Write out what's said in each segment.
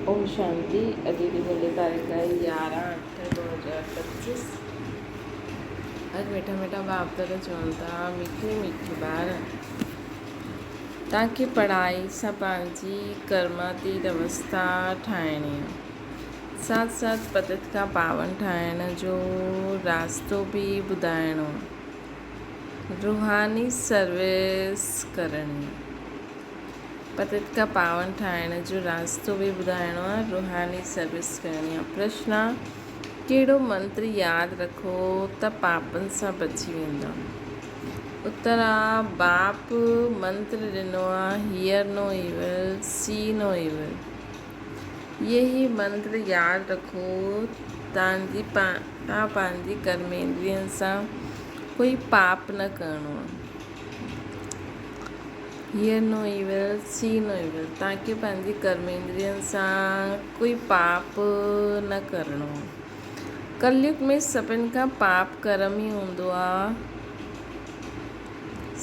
اوم شانتي اڄ جي منهنجي تاريخ آهي 11 8 2025 اڄ مٺا مٺا ٻاوتر چون ٿا مٺي مٺي ٻار تان کي پڙهائي سان پنهنجي ڪرماتيت اوسٿا ٺاهڻي آهي ساٿ ساٿ پتت کان پاون ٺاهڻ جو راستو به ٻڌائڻو روحاني سروس ڪرڻي پتت کان پاون ٺاهڻ جو راستو به ٻڌائڻو آهي، روحاني سروس ڪرڻي آهي. پرشن، ڪهڙو منتر ياد رکو ته پاپن سان بچي ويندا؟ اتر، باپ منتر ڏنو آهي hear no evil, see no evil. اهي هي منتر ياد رکو تان پنهنجي ڪرميندرين سان ڪوئي پاپ نه ڪرڻو آهي. Hear no evil, see no evil, توهان کي پنهنجي ڪرميندرين سان ڪوئي پاپ نه ڪرڻو آهي. ڪليگ ۾ سڀن کان پاپ ڪرم ئي هوندو آهي.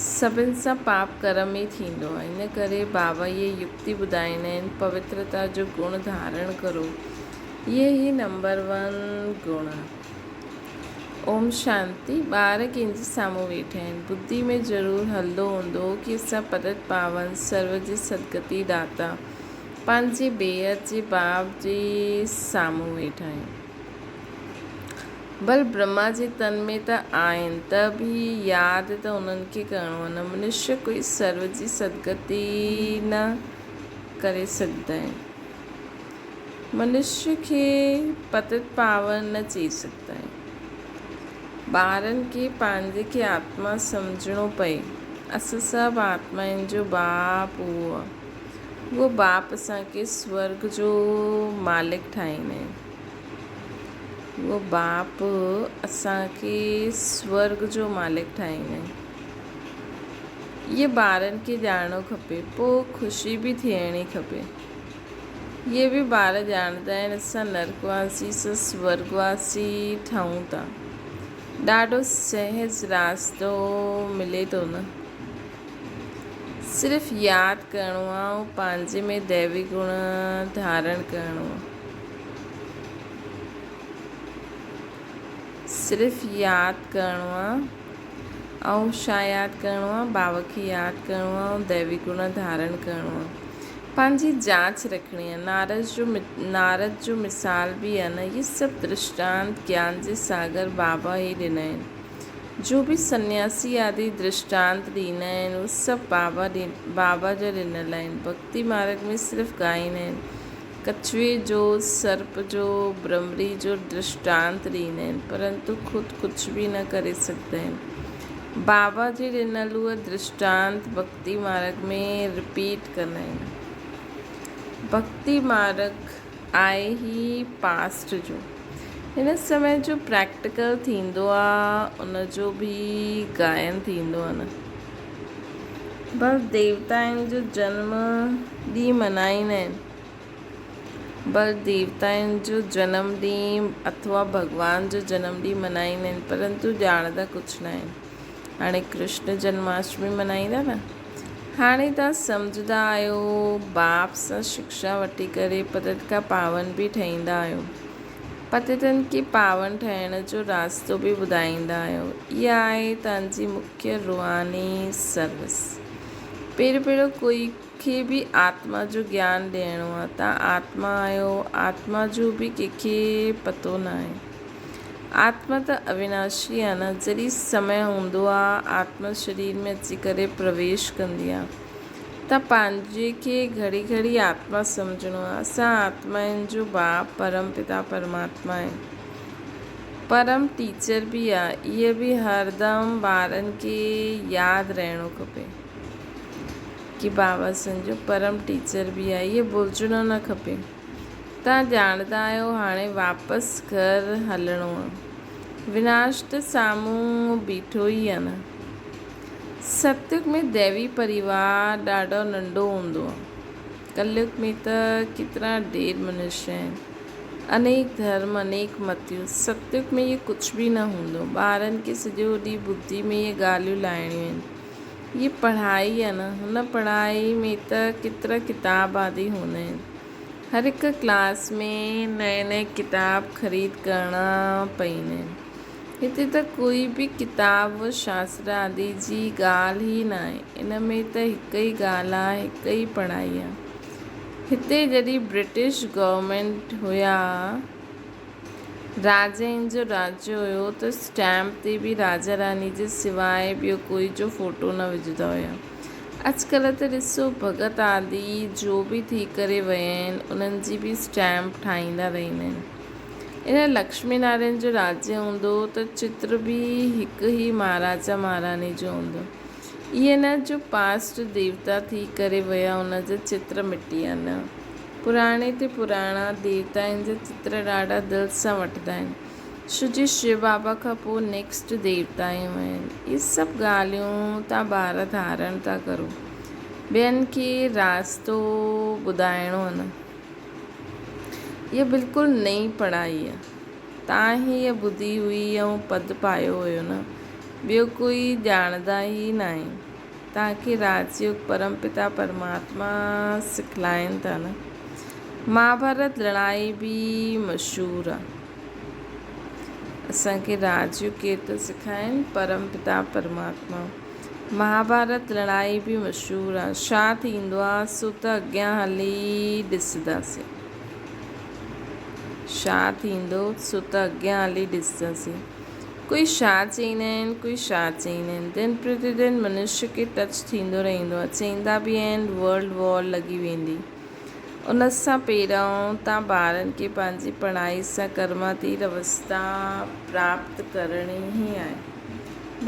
سڀن سان پاپ ڪرم ئي ٿيندو آهي. ان ڪري بابا اهي يڪتي ٻڌائيندا آهن، پوترتا جو گڻ ڌارڻ ڪرو. اهي ئي نمبر ون گڻ آهي. اوم شانتي ٻار ڪنهن جي سامهون ويٺا آهن. ٻڌي ۾ ضرور هلندو هوندو ڪي اسان پتت پاون سرو جي سدگتي داتا پنهنجي بيحد جي باپ جي سامهون ويٺا آهيون. ڀل برهما جي تن ۾ ته آهن ته به ياد ته انهن کي ڪرڻو آهي نه منشيه ڪوئي سرو جي سدگتي نه ڪري سگهندا آهن. منشيه کي پتت پاون نه چئي سگهندا آهيون. ٻارن کي پنهنجي کي آتما سمجهڻو پئي. اسان سڀ آتمائن جو باپ اهو آهي. اهو باپ اسان کي سورڳ جو مالڪ ٺاهيندا آهن. اهو باپ اسان کي سورڳ جو مالڪ ٺاهيندا آهن. اهي ٻارن کي ڄاڻڻو کپي. پوء خوشي به ٿيڻي کپي. اهي به ٻار ڄاڻندا آهن اسان نرڪ واسي سان سورڳ واسي ٺهون ٿا. ڏاڍو سهج راستو ملي ٿو نه. صرف ياد ڪرڻو آهي ۽ پنهنجي ۾ ديوي گڻ ڌارڻ ڪرڻو آهي. صرف ياد ڪرڻو آهي ۽ ڇا ياد ڪرڻو آهي؟ بابا کي ياد ڪرڻو آهي ۽ ديوي گڻ ڌارڻ ڪرڻو آهي. پنهنجي جاچ رکڻي آهي. نارد جو نارد جو مثال به آهي نه. اهي سڀ درشٽانت گيان جي ساگر بابا ئي ڏنا آهن. جو به سنياسي آدي درشٽانت ڏيندا آهن اهي سڀ بابا بابا جا ڏنل آهن. ڀڳتي مارڳ ۾ صرف ڳائيندا آهن. ڪڇوي جو، سرپ جو، برهمري جو درشٽانت ڏيندا آهن پرنتو خود ڪجهه به نه ڪري سگهندا آهن. بابا جي ڏنل اهي درشٽانت ڀڳتي مارڳ ۾ رپيٽ ڪندا آهن. ڀڳتي مارڳ آهي ئي پاسٽ جو. هن سمي جو پريڪٽيڪل ٿيندو آ ان جو به گائن ٿيندو آ نه. بس ديوتائن جو جنم ڏينهن ملهائيندا آهن. بس ديوتائن جو جنم ڏينهن اٿوا ڀڳوان جو جنم ڏينهن ملهائيندا آهن پرنتو ڄاڻندا ڪجهه نه آهن. هاڻي ڪرشن جنماشٽمي ملهائيندا نه. هاڻي توهان سمجهندا آهيو باپ سان شڪشا وٺي ڪري پتت کان پاون به ٺهيندا آهيو. پتتن کي پاون ٺهڻ جو راستو به ٻڌائيندا آهيو. اها آهي توهان جي مکيه روحاني سروس. پهريون پهريون ڪوئي کي به آتما جو گيان ڏيڻو آهي. توهان آتما آهيو، آتما جو به ڪنهن کي پتو ناهي. آتما ته اويناشي آهي نه، جڏهن سمي هوندو آهي آتما شرير ۾ اچي ڪري پرويش ڪندي آهي. ته پنهنجي کي گهڙي گهڙي آتما سمجهڻو آهي. اسان آتمائن جو باپ پرم پتا پرماتما آهي. پرم ٽيچر به آهي. اهي به هردم ٻارن کي ياد رهڻو کپي ڪي بابا اسان جو پرم ٽيچر به آهي. اهي ڀلجڻو نه کپي. توهان ڄاڻندا آهيو هاڻي واپس گهر هلڻو آهي. وناش ته سامهون بيٺو ئي آهي نه. ستيگ ۾ ديوي پريوار ڏاڍو ننڍو هوندو آهي. ڪليگ ۾ ته ڪيترا ڍير منشيه آهن. انيڪ ڌرم، انيڪ متيون. ستيگ ۾ اهي ڪجهه به نه هوندو. ٻارن کي سڄو ڏينهن ٻڌي ۾ اهي ڳالهيون لاهڻيون آهن. هيء پڙهائي آهي نه. هن پڙهائي ۾ ته ڪيترا ڪتاب آدي هوندا آهن. هر هڪ ڪلاس ۾ نئين نئين ڪتاب خريد ڪرڻا پئيندا آهن. هتي ته ڪوئي به ڪتاب و شاستر آدي جي ڳالهه ئي ناهي. ان ۾ ته هڪ ئي ڳالهه آ، هڪ ئي پڙهائي آ. هتي جڏهن برٽش گورنمينٽ هيا، راجائن جو راڄ هيو ته اسٽيمپ تي به راجا راڻي جي سواء ٻيو ڪوئي جو فوٽو نه وجهندا هيا. اڄڪلهه ته ڏسو ڀڳت آدي جو به ٿي ڪري ويا آهن انهن جي به اسٽيمپ ٺاهيندا رهندا آهن. ان لڪشمي نارائڻ جو راڄ هوندو ته چتر به هڪ ئي مهاراجا مهاراڻي جو هوندو. ائين نه جو پاسٽ ديوتا ٿي ڪري ويا ان جا چتر مٽي ويا نه. پراڻي تي پراڻا ديوتائن جا چتر ڏاڍا دل سان وٺندا آهن. ڇو جي شو بابا کان پوء نيڪسٽ ديوتائون آهن. اهي سڀ ڳالهيون تان ٻار ڌارڻ ٿا ڪرو. ٻين کي راستو ٻڌائڻو نه. اها بلڪل نئين پڙهائي آهي. تان هيء ٻڌي هئي ۽ پد پايو هيو نه. ٻيو ڪوئي ڄاڻندا ئي ناهي. توهان کي راج يوگ پرم پتا پرماتما سکلائين ٿا نه. مهاڀارت لڙائي به مشهور آ. اسان کي راج يوگ ڪير ٿو سکائين؟ پرم پتا پرماتما. مهاڀارت لڙائي به مشهور آ. ڇا ٿيندو آ سو ته اڳيان هلي ڏسنداسين. ڇا ٿيندو سو ته اڳيان هلي ڏسنداسين. ڪوئي ڇا چئيندا آهن ڪوئي ڇا چئيندا آهن دن پرتي دن منشي کي ٽچ ٿيندو رهندو آهي چئيندا به آهن ورلڊ وار لڳي ويندي ان سان پهريون تان ٻارن کي پنهنجي پڙهائي سان ڪرماتيت اوستا پراپت ڪرڻي ئي آهي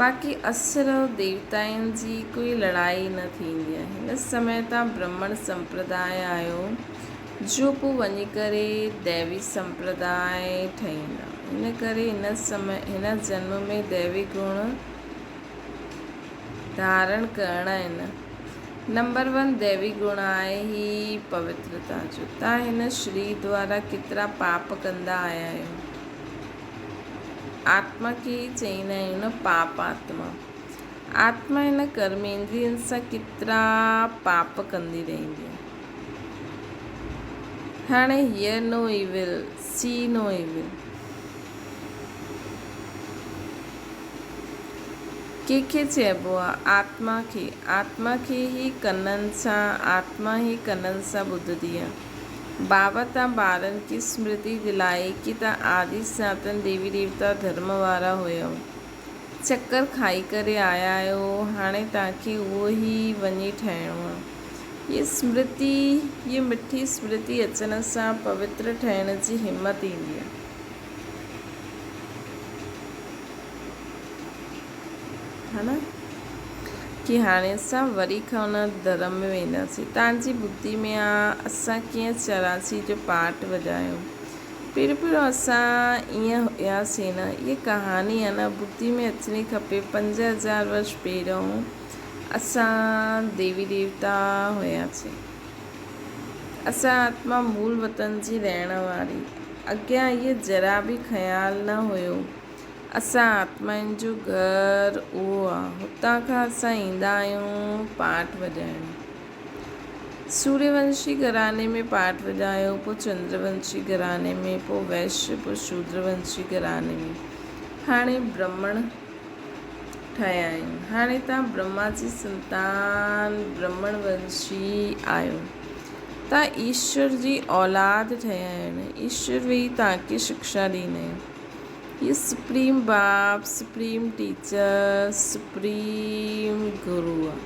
باقي اسر ديوتائن جي ڪوئي لڙائي نه ٿيندي آهي هن سمي تان برهمڻ سمپرداء آيو جو پوء وڃي ڪري ديوي سمپرداء ٺهيندا. ان ڪري هن سمي هن جنم ۾ ديوي گڻ ڌارڻ ڪرڻا آهن. نمبر ون ديوي گڻ آهي ئي پوترتا جو. تان هن شرير دوارا ڪيترا پاپ ڪندا آيا آهيو. آتما کي ئي چئيندا آهيون نه پاپ آتما. آتما هن ڪرميندرين سان ڪيترا پاپ ڪندي رهندي آهي. هاڻي hear no evil, see no evil. ڪنهن کي چئبو آ؟ آتما کي. آتما کي ئي ڪنن سان، آتما ئي ڪنن سان ٻڌندي آ. بابا تان ٻارن کي سمرتي دلائي ڪي تان آدي سناتن ديوي ديوتا ڌرم وارا هيؤ. چڪر کائي ڪري آيا آهيو، هاڻي توهان کي اهو ئي وڃي ٺهڻو آ. هيء سمرتي، هيء مٺي سمرتي اچڻ سان پوتر ٺهڻ جي همت ايندي آ. ها نه؟ ڪي هاڻي اسان وري کان ان ڌرم ۾ وينداسين. توهان جي ٻڌي ۾ آ، اسان ڪيئن 84 جو پاٺ وڄايو. پهريون پهريون اسان ائين هياسين نه. هيء ڪهاڻي آ نه، ٻڌي ۾ اچڻي کپي. 5000 ورش پهريون اسان ديوي ديوتا هياسين. اسان آتما مول وطن جي رهڻ واري. اڳيان اهي ذرا به خيال نه هيو. اسان آتمائن جو گهر اهو آ. هتان کان اسان ايندا آهيون پاٺ وڄائڻ. سوريونشي گهراڻي ۾ پاٺ وڄايو، پوء چندرونشي گهراڻي ۾، پوء وئشيه، پوء شودرونشي گهراڻي ۾. هاڻي برهمڻ ٺهيا آهيون. هاڻي توهان برهما جي سنتان برهمڻ ونشي آهيو. توهان ايشور جي اولاد ٺهيا آهيو نه. ايشور ويهي توهان کي شڪشا ڏيندا آهن. هي سپريم باپ، سپريم ٽيچر، سپريم گرو آهي.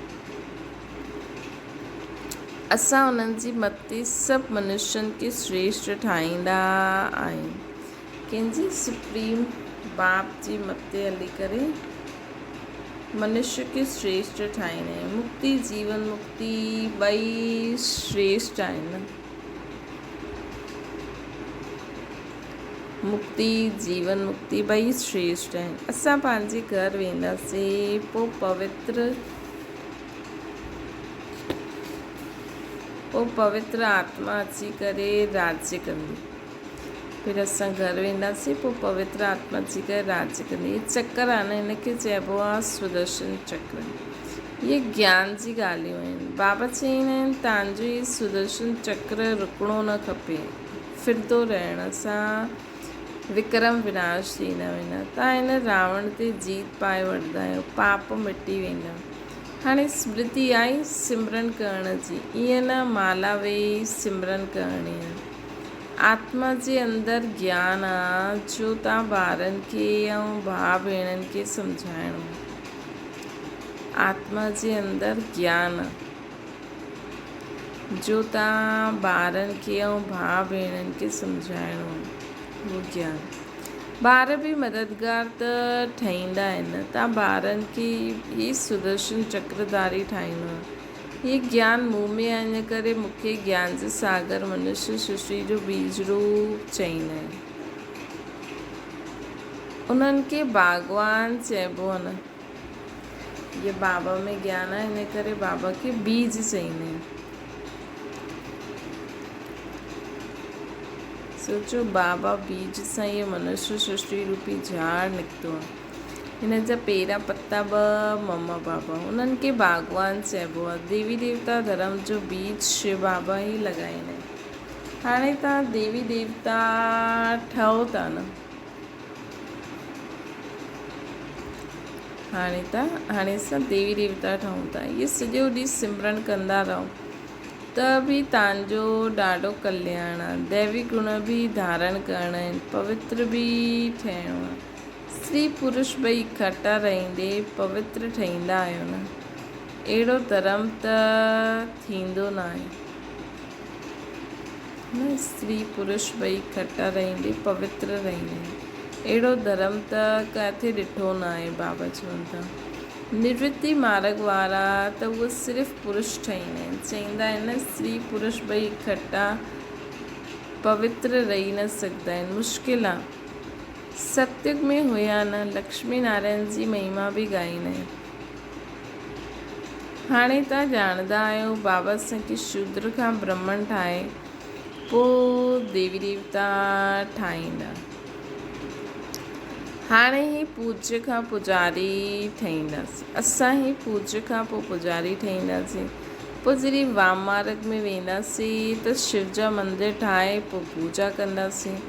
اسان انهن جي مت تي سڀ منشين کي شريشٽ ٺاهيندا آهيون. ڪنهن جي سپريم باپ جي مت تي هلي ڪري منشي کي شريشٽ ٺاهيندا آهيون. مڪتي جيون مڪتي ٻئي شريشٽ آهن. مڪتي جيون مڪتي ٻئي شريشٽ آهن. اسان پنهنجي گهر وينداسين پوء پوتر پوء پوتر آتما اچي ڪري راڄ ڪندي. پھر اسان گهر وينداسين پوء پوتر آتما اچي ڪري راڄ ڪندي. هي چڪر آهي نه هن کي چئبو آهي سدرشن چڪر. اهي گيان جي ڳالهيون آهن. بابا چئيندا آهن، توهان جو هي سدرشن چڪر رڪڻو نه کپي. ڦرندو رهڻ سان وڪرم وناش ٿيندا ويندا. توهان هن راوڻ تي جيت پائي وٺندا آهيو. پاپ مٽي ويندا. هاڻي سمرتي آئي سمرن ڪرڻ جي. ائين نه مالا ويهي سمرن ڪرڻي آهي. آتما جي اندر گيان آ جو توهان ٻارن کي ۽ ڀاء ڀيڻن کي سمجهائڻو آهي. آتما جي اندر گيان جو توهان ٻارن کي ۽ ڀاء ڀيڻن کي سمجهائڻو آهي اهو گيان ٻار به مددگار ته ٺهيندا آهن نه توهان ٻارن کي ئي سدرشن چڪرڌاري ٺاهڻو آهي هي گيان مون ۾ آهي ان ڪري مون کي گيان جي ساگر منشي سرشٽي جو بيج روپ چئيندا آهن انهن کي باغوان چئبو آهي نه. هيء بابا ۾ گيان آهي ان ڪري بابا کي بيج چئيندا آهن. سوچو بابا بيج سان هيء منشي سرشٽي روپي جهاڙ نڪتو آهي. هن جا پيرا پتا به مما بابا. انهن کي باغوان چئبو آهي. ديوي ديوتا ڌرم جو بيج شو بابا ئي لڳائيندا آهن. هاڻي توهان ديوي ديوتا ٺهو ٿا نه. هاڻي ته هاڻي اسان ديوي ديوتا ٺهون ٿا. اهي سڄو ڏينهن سمرن ڪندا رهو ته به توهان جو ڏاڍو ڪلياڻ آهي. ديوي گڻ به ڌارڻ ڪرڻا آهن، پوتر به ٺهڻو آهي. استري پرش ٻئي اڪٺا رهندي پوتر ٺهيندا آهيو نه؟ اهڙو ڌرم ته ٿيندو ناهي. نه استري پرش ٻئي اڪٺا رهندي پوتر رهندا آهن. اهڙو ڌرم ته ڪٿي ڏٺو ناهي. بابا چون ٿا. نروتي مارڳ وارا ته اهي صرف پرش ٺهيندا آهن. چئيندا آهن نه استري پرش ٻئي اڪٺا پوتر رهي نه سگهندا آهن. مشڪل آ. ستيگ ۾ هيا نه لڪشمي نارائڻ جي مهما به ڳائيندا آهن. هاڻي توهان ڄاڻندا آهيو بابا اسان کي شودر کان برهمڻ ٺاهي پوء ديوي ديوتا ٺاهيندا. هاڻي هي پوڄ کان پوڄاري ٺهينداسين. اسان هي پوڄ کان پوء پوڄاري ٺهينداسين. پوء جڏهن وام مارڳ ۾ وينداسين ته شو جا مندر ٺاهي پوء پوڄا ڪنداسين.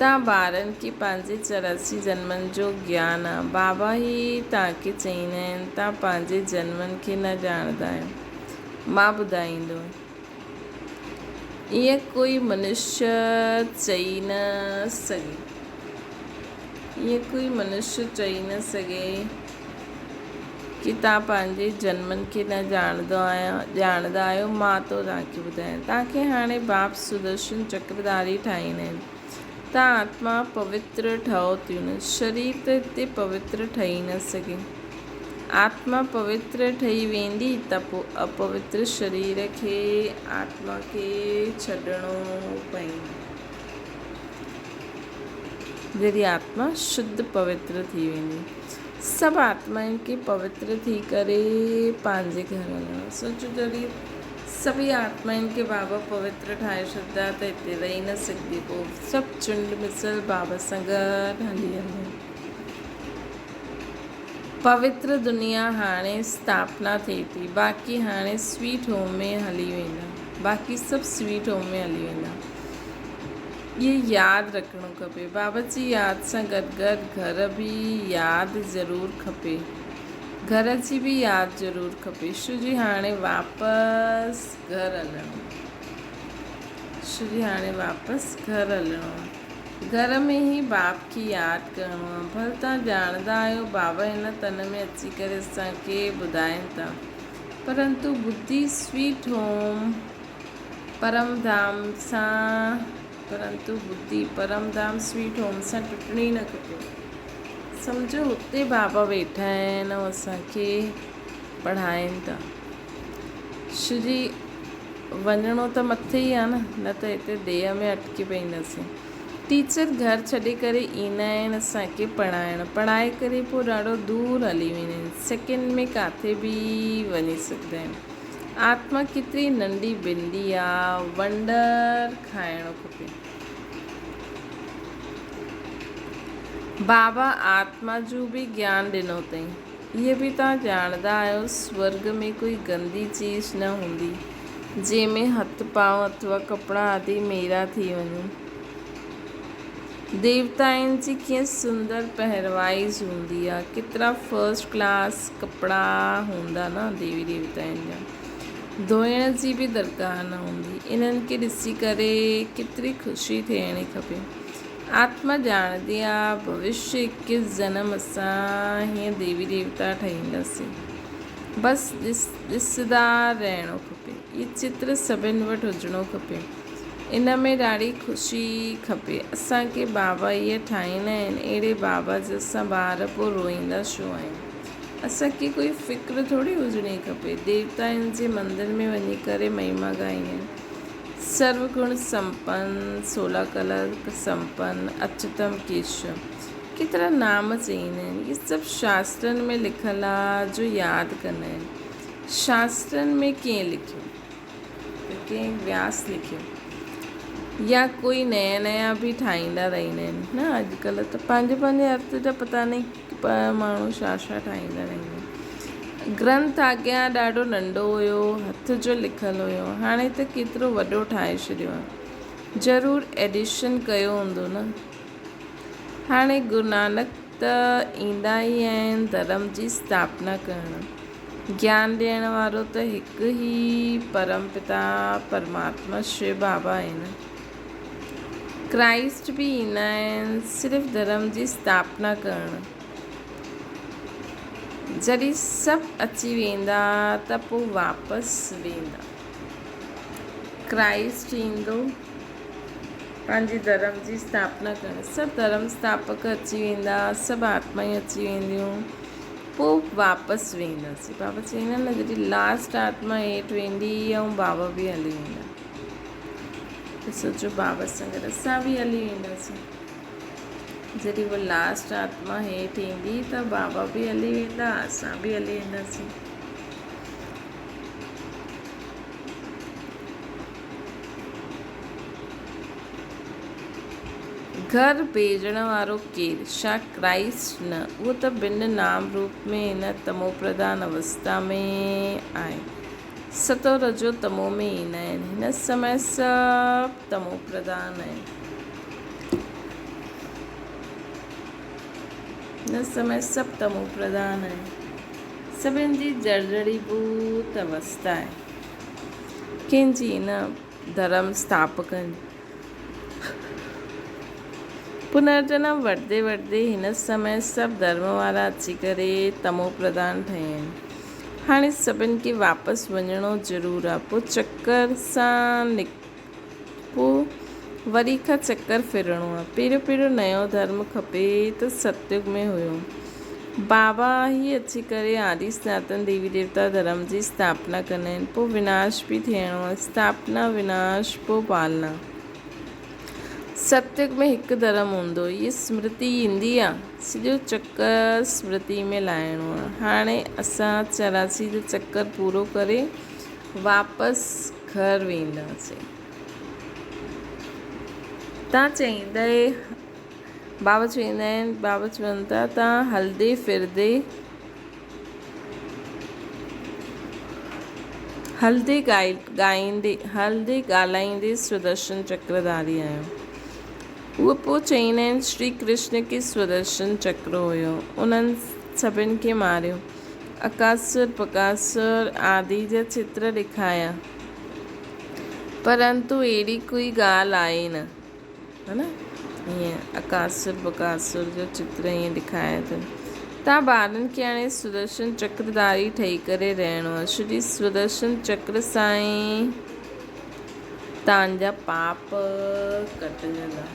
توهان ٻارن کي پنهنجي 84 جنمن جو گيان آ. بابا هي توهان کي چئيندا آهن، توهان پنهنجي جنمن کي نه ڄاڻندا آهيو. مان ٻڌائيندو. ائين ڪوئي منشيه چئي نه سگهي. ائين ڪوئي منشيه چئي نه سگهي ڪي توهان پنهنجي جنمن کي نه ڄاڻندا آهيو. مان ٿو توهان کي ٻڌايان. توهان کي هاڻي باپ سدرشن چڪرڌاري ٺاهيندا آهن. تان آتما پوتر ٺهو ٿيون نه. شرير ته هتي پوتر ٺهي نه سگهي. آتما پوتر ٺهي ويندي ته پوء اپوتر شرير کي آتما کي ڇڏڻو پوندو. جڏهن آتما شڌ پوتر ٿي ويندي. سڀ آتمائن کي پوتر ٿي ڪري پنهنجي گهر هلڻو. سوچو جڏهن سڀئي آتمائن کي بابا پوتر ٺاهي ڇڏدا ته هتي رهي نه سگهبي. پوء سڀ چنڊ مثل بابا سان گڏ هلي هلندا. پوتر دنيا هاڻي اسٿاپنا ٿئي ٿي. باقي هاڻي سويٽ هوم ۾ هلي ويندا. باقي سڀ سويٽ هوم ۾ هلي ويندا. اهي ياد رکڻو کپي. بابا جي ياد سان گڏ گڏ گهر به ياد ضرور کپي. گهر جي به ياد ضرور کپي. شو جي هاڻي واپس گهر هلڻو. شو جي هاڻي واپس گهر هلڻو آ. گهر ۾ ئي باپ کي ياد ڪرڻو آ. ڀل توهان ڄاڻندا آهيو بابا هن تن ۾ اچي ڪري اسان کي ٻڌائين ٿا. پرنتو ٻڌي سويٽ هوم پرم ڌام سان پرنتو ٻڌي پرم ڌام سويٽ هوم سان ٽٽڻي نه کپي. سمجهو اتي بابا ويٺا آهن ۽ اسان کي پڙهائين ٿا. شري وڃڻو ته مٿي ئي آهي نه، نه ته هتي ديهه ۾ اٽڪي پئينداسين. ٽيچر گهر ڇڏي ڪري ايندا آهن اسان کي پڙهائڻ. پڙهائي ڪري پوء ڏاڍو دور هلي ويندا آهن. سيڪنڊ ۾ ڪاٿي به وڃي سگهندا آهن. آتما ڪيتري ننڍي بندي آ، ونڊر کائڻو کپي. بابا آتما جو به گيان ڏنو اٿئي. هيء به توهان ڄاڻندا آهيو سورڳ ۾ ڪوئي گندي چيز نه هوندي، جنهن ۾ هٿ پانء اٿوا ڪپڙا آدي ميرا ٿي وڃن. ديوتائن جي ڪيئن سندر پهروائش هوندي آ، ڪيترا فرسٽ ڪلاس ڪپڙا هوندا نه ديوي ديوتائن جا. ڌوئڻ جي به درڪار نه هوندي. انهن کي ڏسي ڪري ڪيتري خوشي ٿيڻي کپي. آتما ڄاڻندي آ ڀوشيه اڪيس جنم اسان هيئن ديوي ديوتا ٺهينداسين. بس ڏسندا رهڻو کپي. هي چتر سڀن وٽ هجڻو کپي. ان ۾ ڏاڍي خوشي کپي. اسان کي بابا اهي ٺاهيندا آهن. اهڙي بابا جا اسان ٻار پوء روئيندا ڇو آهيون. اسان کي ڪوئي فڪر ٿوري هجڻي کپي. ديوتائن جي مندر ۾ وڃي ڪري مهما ڳائيندا آهن. سرو گڻ سمپن، سولا ڪلا سمپن، اچتم ڪيشو، ڪيترا نام چئيندا آهن. اهي سڀ شاسترن ۾ لکيل آ جو ياد ڪندا آهن. شاسترن ۾ ڪنهن لکيو؟ ته ڪنهن وياس لکيو يا ڪوئي نيا نيا به ٺاهيندا رهندا آهن نه اڄڪلهه ته پنهنجي پنهنجي ارٿ جا پتا نهي ماڻهو ڇا ڇا ٺاهيندا رهندا آهن. گرنٿ اڳيان ڏاڍو ننڍو هيو، هٿ جو لکيل هيو، هاڻي ته ڪيترو وڏو ٺاهي ڇڏيو آهي. ضرور ايڊيشن ڪيو هوندو نه. هاڻي گرونانڪ ته ايندا ئي آهن ڌرم جي اسٿاپنا ڪرڻ. گيان ڏيڻ وارو ته هڪ ئي پرم پتا پرماتما شو بابا آهي نه. ڪرائسٽ به ايندا آهن صرف ڌرم جي اسٿاپنا ڪرڻ. جڏهن سڀ اچي ويندا ته پوء واپس ويندا. ڪرائسٽ ايندو پنهنجي ڌرم جي اسٿاپنا ڪرڻ. سڀ ڌرم اسٿاپڪ اچي ويندا، سڀ آتمائون اچي وينديون، پوء واپس وينداسين. بابا چئيندا نه جڏهن لاسٽ آتما هيٺ ويندي ۽ بابا به هلي ويندا. ته سوچو بابا سان گڏ اسان به هلي وينداسين. جڏهن هوء لاسٽ آتما هيٺ ايندي ته بابا به هلي ويندا، اسان به هلي وينداسين. گهر ڀيڄڻ وارو ڪير؟ ڇا ڪرائسٽ نه؟ اهو ته بن نام روپ ۾ هن تموپرڌان اوستا ۾ آهي. ستو رجو تمو ۾ ايندا آهن. هن سمي سڀ تمو پرڌان آهن. هن سمي سڀ تمو پرڌان آهن. سڀن جي جڙجڙي ڀوت اوستا آهي. ڪنهن جي نه ڌرم اسٿاپڪن پنرجنم وٺندي وٺندي هن سمي سڀ ڌرم وارا اچي ڪري تمو پرڌان ٺهيا آهن. هاڻي سڀن کي واپس وڃڻو ضرور آ. پوء چڪر سان پوء وري کان چڪر ڦرڻو آ. پهريون پهريون نيو ڌرم کپي ته ستيگ ۾ هيو. بابا ئي اچي ڪري آدي سناتن ديوي ديوتا ڌرم جي اسٿاپنا ڪندا آهن. پوء وناش به ٿيڻو آ. اسٿاپنا، وناش، پوء پالنا. ستيگ ۾ هڪ ڌرم هوندو. هيء سمرتي ايندي آ. سڄو چڪر سمرتي ۾ لاهڻو آ. هاڻي اسان 84 جو چڪر پورو ڪري واپس گهر وينداسين. تان چئيندي بابا چوندا آهن، بابا چون ٿا تان هلدي ڦردي هلدي ڳائيندي هلدي ڳالهائيندي سودرشن چڪرڌاري آهيو. اهو پوء چئيندا آهن شري ڪرشن کي سودرشن چڪر هيو، انهن سڀن کي ماريو. اڪاسر، پڪاسر آدي جا چتر ڏيکايا. پرنتو اهڙي ڪوئي ڳالهه آهي نه. ها نه ائين اڪاسر بڪاسر جو چتر ائين ڏيکاريا اٿن. تان ٻارن کي هاڻي سدرشن چڪرڌاري ٺهي ڪري رهڻو آهي. شري سدرشن چڪر سان ئي تان جا پاپ ڪٽجندا.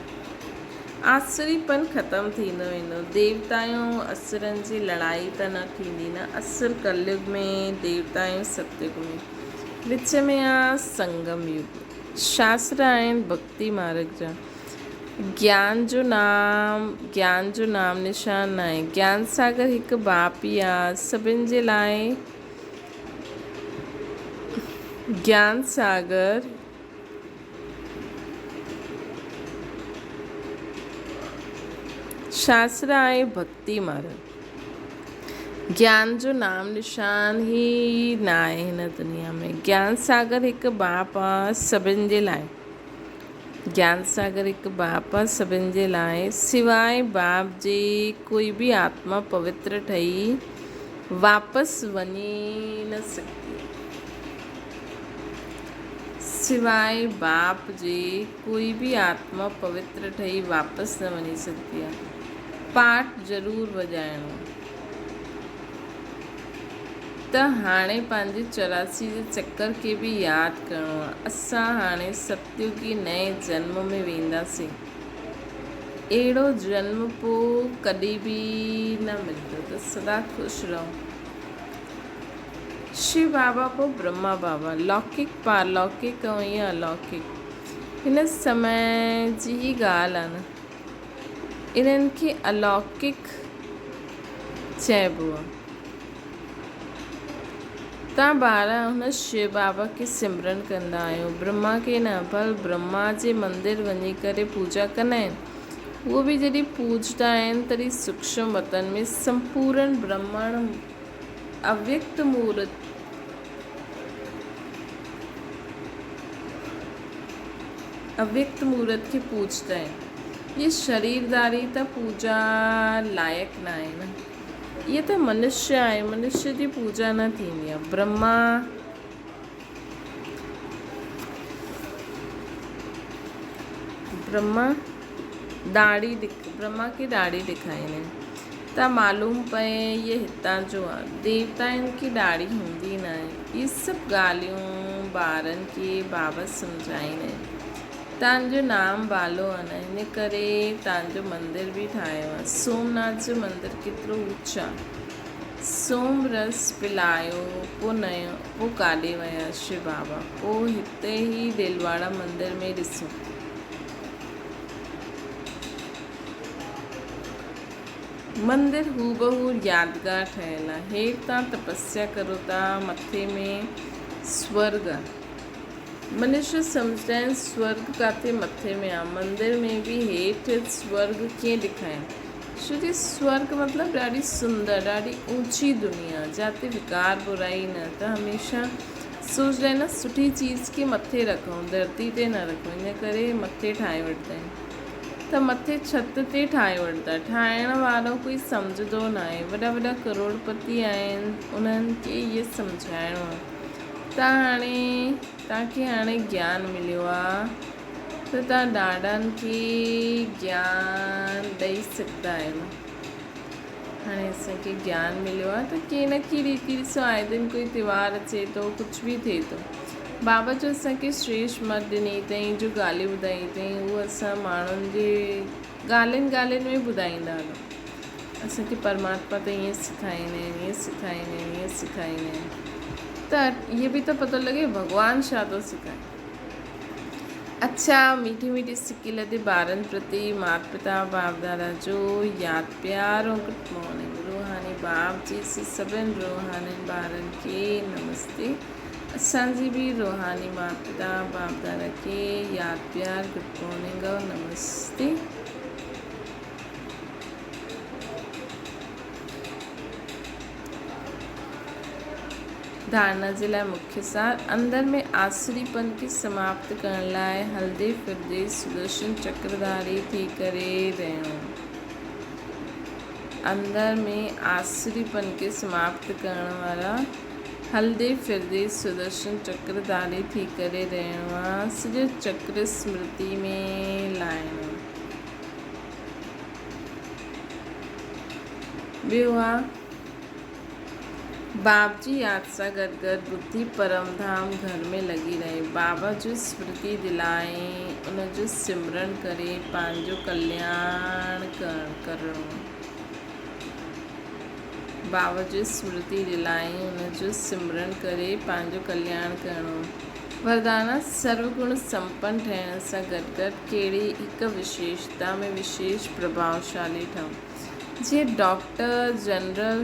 آسري پن ختم ٿيندو ويندو. ديوتائون اسرن جي لڙائي ته نه ٿيندي نه. اسر ڪليگ ۾ ديوتائون ستيگ ۾. وچ ۾ آ سنگم يگ. شاستر آهن ڀڳتي مارگ جا. گيان جو نام گيان جو نام نشان ناهي. گيان ساگر هڪ باپ ئي آ سڀن جي لاء گيان ساگر شاستر آهي ڀڳتي مارگ. گيان جو نام نشان ئي ناهي هن دنيا ۾. گيان ساگر هڪ باپ آ سڀن جي لاء. گيان ساگر هڪ باپ آ سڀن جي لاء. سواء باپ جي ڪوئي به آتما پوتر ٺهي واپس وڃي نه سگهندي. سواء باپ جي ڪوئي به آتما پوتر ٺهي واپس نه وڃي سگهندي آ. پاٺ ضرور وڄائڻو. ته هاڻي پنهنجي 84 جي چڪر کي به ياد ڪرڻو آ. اسان هاڻي ستيوگي نئين جنم ۾ وينداسين. اهڙو جنم پو ڪڏهن به نه ملندو ته سدا خوش رهو. شو بابا پو برهما بابا، لوڪڪ، پارلوڪڪ ۽ اهي الوڪڪ هن سمي جي ئي ڳالهه آ نه. انهن کي الوڪڪ چئبو آ. تان ٻار هن شو بابا کي سمرن ڪندا آهيو، برهما کي نه، ڀل برهما جي مندر وڃي ڪري پوڄا ڪندا آهن، اهو به جڏهن پوڄندا آهن تڏهن سوڪشم وطن ۾ سمپورن برهمڻ اويڪت مورت اويڪت مورت کي پوڄندا آهن. اهي شريرداري ته پوڄا لائق ناهي نه. اهي ته منشيه آهي، منشيه جي پوڄا نه ٿيندي آهي. برهما برهما ڏاڙهي برهما کي ڏاڙهي ڏيکاريندا آهن ته معلوم پئي اهي هتان جو آهي. ديوتائن کي ڏاڙهي هوندي ناهي. اهي سڀ ڳالهيون ٻارن کي بابا سمجهائيندا آهن. تان جو نام بالو آ نه ان ڪري تان جو مندر به ٺاهيو آ. سومناٿ جو مندر ڪيترو اوچ آ. سوم رس پلايو پو نيو پو ڪاڏي ويا شو بابا پو هتي هي ديلواڙا مندر ۾ ڏسو. مندر هوبهو يادگار ٺهيل آ. هيٺ تان تپسيا ڪرو ٿا مٿي ۾ سورڳ آ. منشيه سمجهندا آهن سورڳ ڪاٿي مٿي ۾ آ، مندر ۾ به هيٺ سورڳ ڪيئن ڏيکارين؟ ڇو جي سورڳ مطلب ڏاڍي سندر، ڏاڍي اوچي دنيا، جاتي وڪار برائي نه ته هميشه سوچندا آهن نه سٺي چيز کي مٿي رکون، ڌرتي تي نه رکون، ان ڪري مٿي ٺاهي وٺندا آهن ته مٿي ڇت تي ٺاهي وٺندا، ٺاهڻ وارو ڪوئي سمجهندو ناهي، وڏا وڏا ڪروڙپتي آهن انهن کي اهي سمجهائڻو آهي. ته هاڻي توهان کي هاڻي گيان مليو آ ته توهان ڏاڏن کي گيان ڏئي سگهندا آهيو. هاڻي اسان کي گيان مليو آ ته ڪي نه ڪي ريتي ڏسو آئي دن ڪوئي تيوهار اچي ٿو ڪجهه به ٿئي ٿو بابا جو اسان کي شريش مت ڏني اٿئي جو ڳالهيون ٻڌائي اٿئي اهو اسان ماڻهن جي ڳالهين ڳالهين ۾ ٻڌائيندا هلون. اسان کي پرماتما ته ائين سکائيندا آهن، ائين سکائيندا آهن، ائين سکائيندا آهن ته اهي به ته پتو لڳي ڀڳوان ڇا ٿو سکائي. اڇا ميٺي ميٺي سڪي لڌي ٻارن پرتي مات پتا باپ دادا جو ياد پيار ۽ گڊ مارننگ روحاني باپ جي سي سڀن روحانين ٻارن کي نمستي اسان جي به روحاني مات پتا باپ دادا کي ياد پيار گڊ مارننگ ۽ نمستي. ڌارڻا جي لاء مکيه سار، اندر ۾ آسريپن کي سماپت ڪرڻ لاء هلندي ڦرندي سدرشن چڪرڌاري ٿي ڪري رهڻو. اندر ۾ آسريپن کي سماپت ڪرڻ وارا هلندي ڦرندي سدرشن چڪرڌاري ٿي ڪري رهڻو آ، سڄو چڪر سمرتي ۾ لائڻو. ٻيو آ باب جي ياد سان گڏ گڏ ٻڌي پرم ڌام گهر ۾ لڳي رهي. بابا جو سمرتي دلائي ان جو سمرڻ ڪري پنهنجو ڪلياڻ ڪرڻو. بابا جو سمرتي دلائي ان جو سمرڻ ڪري پنهنجو ڪلياڻ ڪرڻو. وردانا سرو گڻ سمپن ٺهڻ سان گڏ گڏ ڪهڙي هڪ وشيشتا ۾ وشيش پرڀاوشالي ٺهون. جيئن ڊاڪٽر جنرل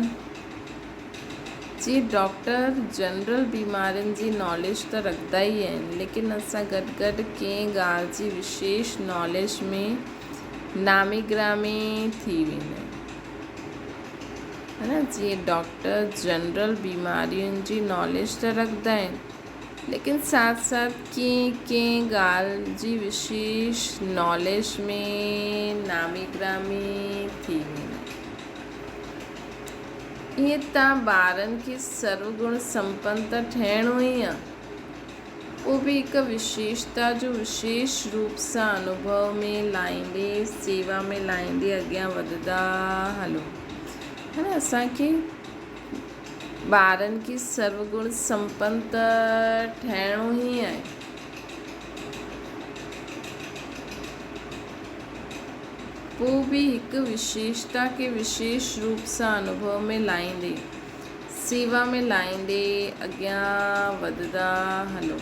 جيئن ڊاڪٽر جنرل بيمارين جي ناليج ته رکندا ئي آهن ليڪن ان سان گڏ گڏ ڪنهن ڳالهه جي وشيش ناليج ۾ نامي گرامي ٿي ويندا آهن. ها نه جيئن ڊاڪٽر جنرل بيمارين جي ناليج ته رکندا آهن ليڪن ساٿ ساٿ ڪنهن ڪنهن ڳالهه جي وشيش ناليج ۾ نامي گرامي ٿي ويندا آهن. ائين تان ٻارن کي سرو گڻ سمپن ته ٺهڻو ئي آ. پوء به هڪ وشيشتا جو وشيش روپ سان انوڀو ۾ لائيندي، سيوا ۾ لائيندي اڳيان وڌندا هلو. ها نه اسان کي ٻارن کي سرو گڻ سمپن ته ٺهڻو ئي آهي. پوء به هڪ وشيشتا کي وشيش روپ سان انوڀو ۾ لائيندي. سيوا ۾ لائيندي اڳيان وڌندا هلو.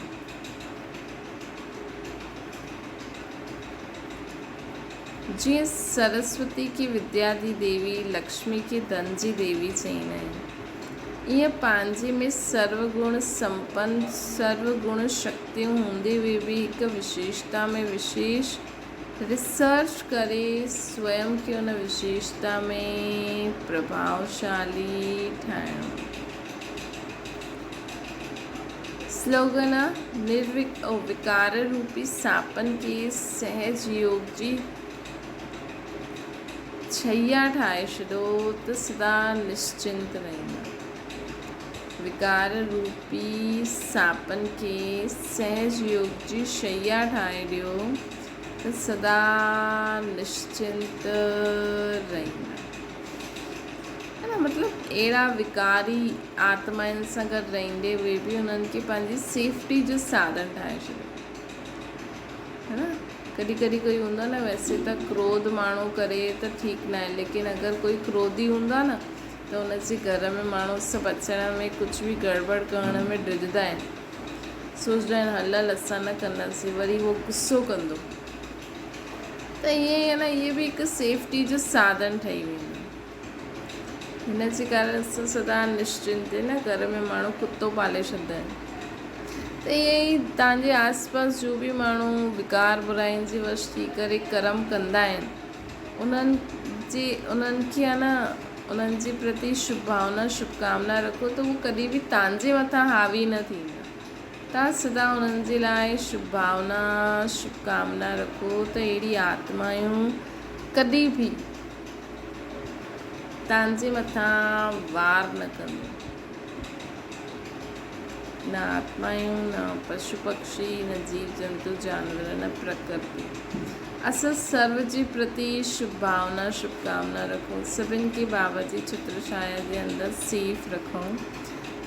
جيئن سرسوتي کي وديا جي ديوي، لڪشمي کي ڌن جي ديوي چئيندا آهن، ايئن پنهنجي ۾ سرو گڻ سمپن، سرو گڻ شڪتيون هوندي هئي به هڪ وشيشتا ۾ وشيش ريسرچ ڪري سويم کي ان وشيشتا ۾ پرڀاوشالي ٺاهڻو. سلوگن، نروڪار روپي ساپن کي سهج يوگ جي ڇيا ٺاهي ڇڏو ته سدا نشچنت رهندا. وڪار روپي ساپن کي سهج يوگ جي شيا ٺاهي ڏيو ته سدا نشچنت رهندا. ها نه مطلب اهڙا وڪاري آتمائن سان گڏ رهندي هئي به انهن کي پنهنجي سيفٽي جو ساڌن ٺاهي ڇڏيو. ها نه ڪڏهن ڪڏهن ڪوئي هوندو آهي نه ويسي ته ڪروڌ ماڻهو ڪري ته ٺيڪ ناهي ليڪن اگر ڪوئي ڪروڌي هوندو آهي نه ته ان جي گهر ۾ ماڻهو سڀ اچڻ ۾ ڪجهه به گڙٻڙ ڪرڻ ۾ ڊڄندا آهن. سوچندا آهن هل هل اسان نه ڪنداسين وري هو غصو ڪندو ته ائين ئي نه اهي به هڪ سيفٽي جو ساڌن ٺهي ويندو هن جي ڪارڻ اسان سدا نشچنت نه گهر ۾ ماڻهو ڪتو پالي ڇڏندا آهن ته ائين ئي توهان جي آس پاس جو به ماڻهو وڪار براين جي وش ٿي ڪري ڪرم ڪندا آهن انهن جي انهن کي آ نه انهن جي پرتي شڀ ڀاونا شڀ ڪامنا رکو ته هو ڪڏهن به توهان جي مٿان حاوي نه ٿيندا. توهان سدا انهن جي لاء شڀ ڀاونا شڀ ڪامنا رکو ته اهڙي آتمايون ڪڏهن به توهان جي مٿان وار نه ڪنديون. نه آتمايون، نه پشو پکشي، نه جيو جنتو جانور، نه پرڪرتي. اسان سرو جي پرتي شڀ ڀاونا شڀ ڪامنا رکون، سڀن کي بابا جي ڇتر ڇايا جي اندر سيف رکون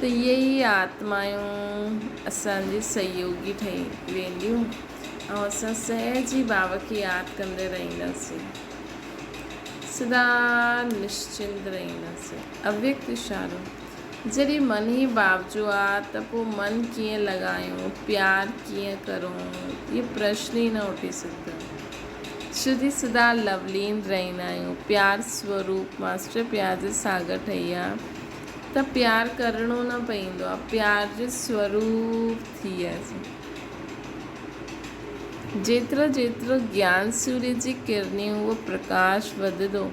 ته اهي ئي آتمايون اسان جي سهيوگي ٺهي وينديون ۽ اسان سهج ئي بابا کي ياد ڪندي رهنداسين. سدا نشچنت رهنداسين. اويڪت اشارو. جڏهن من ئي باپ جو آ ته پوء من ڪيئن لڳايون، پيار ڪيئن ڪرون، اهو پرشن ئي نه اٺي سگهندو. شڌي سدا لولين رهندا آهيون، پيار سوروپ ماسٽر پيار جو ساگر ٺهي آ ته پيار ڪرڻو نه پئيندو آ، پيار جو سوروپ ٿي وياسين. جيترو جيترو گيان سوريه جي ڪرنيون و پرڪاش وڌندو،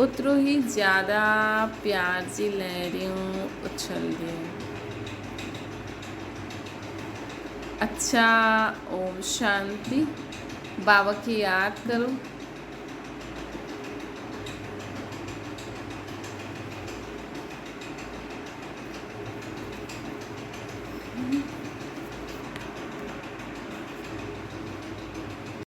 اوترو ئي زياده پيار جي لهريون اڇلنديون. اڇا اوم شانتي. بابا کي ياد ڪرو.